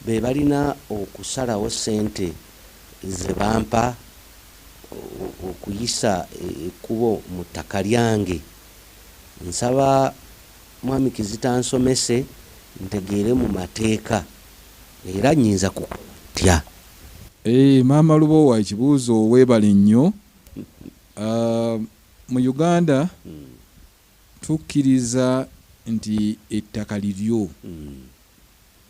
Be balina okusalawo ssente ze bampa okuyisa ekkubo mu ttaka lyange? Nsaba Mwami Kizito ansomese ntegeere mu mateeka era nnyinza kukola ntya? Eeh maama Lubowa ekibuuzo webale nnyo. Mu Uganda tukkiriza nti ettaka liryo.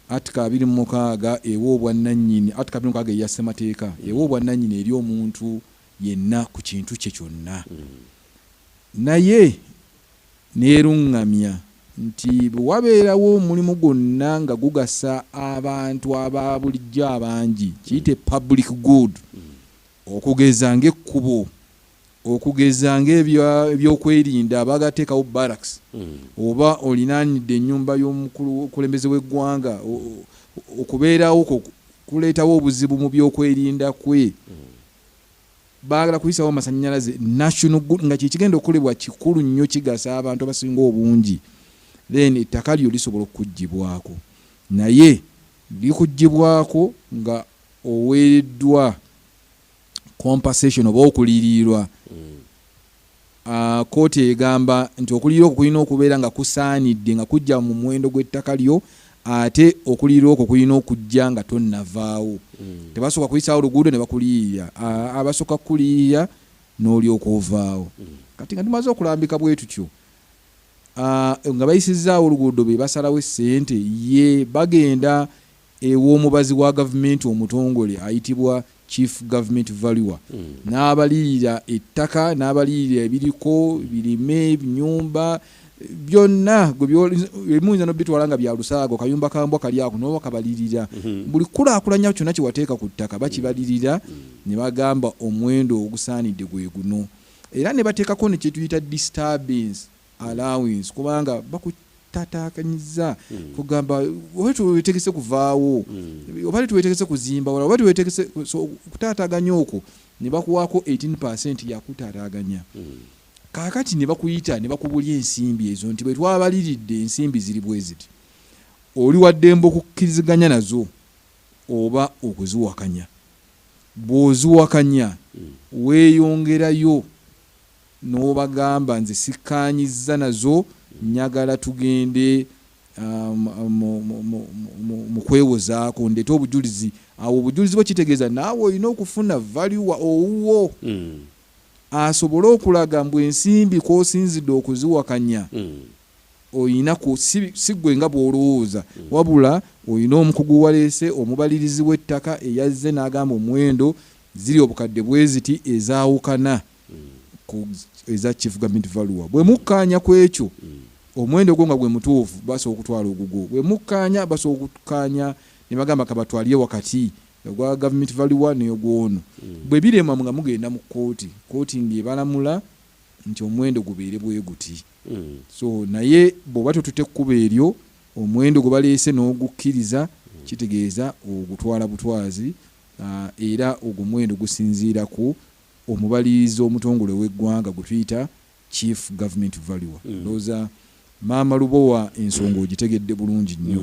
Article 26 ewa obwannannyini, Article 26 eya ssemateeka ewa obwannannyini eri omuntu yenna ku kintu kye kyonna. Naye n'erungamya nti bwe wabeerawo omulimu gwonna nga gugasa abantu aba bulijjo abangi, kiyite public good, okugeza ng'ekkubo, okugeza ng'ebyokwerinda, baagala kuteekawo barracks, oba olinaanidde ennyumba y'omukulembeze w'eggwanga, okubeerawo kwo kuleetawo obuzibu mu byokwerinda kwe, baagala kuyisawo amasannyalaze, national good, nga kyekigenda okukolebwa kikulu nnyo, kigasa abantu abasinga obungi, then ettaka lyo lisobola okukuggyibwako, naye likuggyibwako nga oweereddwa compensation oba okuliyirirwa. Kkooti egamba nti okuliyirira okwo kulina okubeera nga kusaanidde nga kujja mu muwendo gw'ettaka lyo, ate okuliyirira okwo kulina okujja nga tonnavaawo. Tebasooka kuyisaawo luguudo ne bakuliyirira, abasooka kukuliyirira n'olyoka ovaawo. Kati nga tumaze okulambika bwe tutyo, nga bayisizzaawo oluguudo be basalawo essente, ye bagenda ew'omubazi wa gavumenti omutongole ayitibwa Chief Government Valuer n'abaliyirira ettaka, n'abaliyirira ebiriko, birime, ennyumba, byonna gwe ebimu oyinza n'obitwala nga bya lusaago, kayumba ka mbwa kali ako n'obakabalirira. Buli kukulaakulanya kyonna kye wateeka ku ttaka bakibalirira ne bagamba omuwendo ogusaanidde gwe guno. Era ne bateekako ne kye tuyita disturbance allowance kubanga bakutataaganyizza, kugamba oba teweetegese kuvaawo, oba teweetegese kuzimba wala, oba teweetegese, so okutaataaganya okwo ne bakuwaako 18% yakutaataaganya. Kaakati ne bakuyita ne bakubulya ensimbi ezo nti bwe twabaliridde ensimbi ziri bwe ziti, oli wa ddembe okukkiriziganya nazo oba okuziwakanya. Bw'oziwakanya weeyongerayo n'obagamba nze sikkaanyizza nazo, njagala tugende mu kwewozaako ndeete obujulizi. Awo obujulizi bwo kitegeeza naawe olina okufuna valuer owuwo asobole okulaga mbu ensimbi kw'osinzidde okuziwakanya olina ku si ggwe nga bw'olowooza, wabula olina omukugu waleese omubalirizi w'ettaka eyazze n'agamba omuwendo ziri obukadde bwe ziti ezaawukana ku eza Chief Government Valuer. Bwe mukkaanya ku ekyo, omuwendo ogwo nga gwe mutuufu, basobola okutwala ogugwo. Bwe mukkaanya, basobola okukkaanya ne bagamba kabatwalire wakati ogwa Government Valuer n'ogw'ono. Bwe birema nga mugenda mu kkooti, kkooti ng'ebalamula nti omuwendo gubeere bwe guti. So naye bw'oba totutte kkubo eryo, omuwendo gwe baleese n'ogukkiriza, kitegeeza ogutwala butwazi era ogwo omuwendo gusinziira ku omubalirizi omutongole ow'eggwanga gwe tuyita Chief Government Valuer. Ndowooza Maama Lubowa ensonga ogitegedde bulungi nnyo.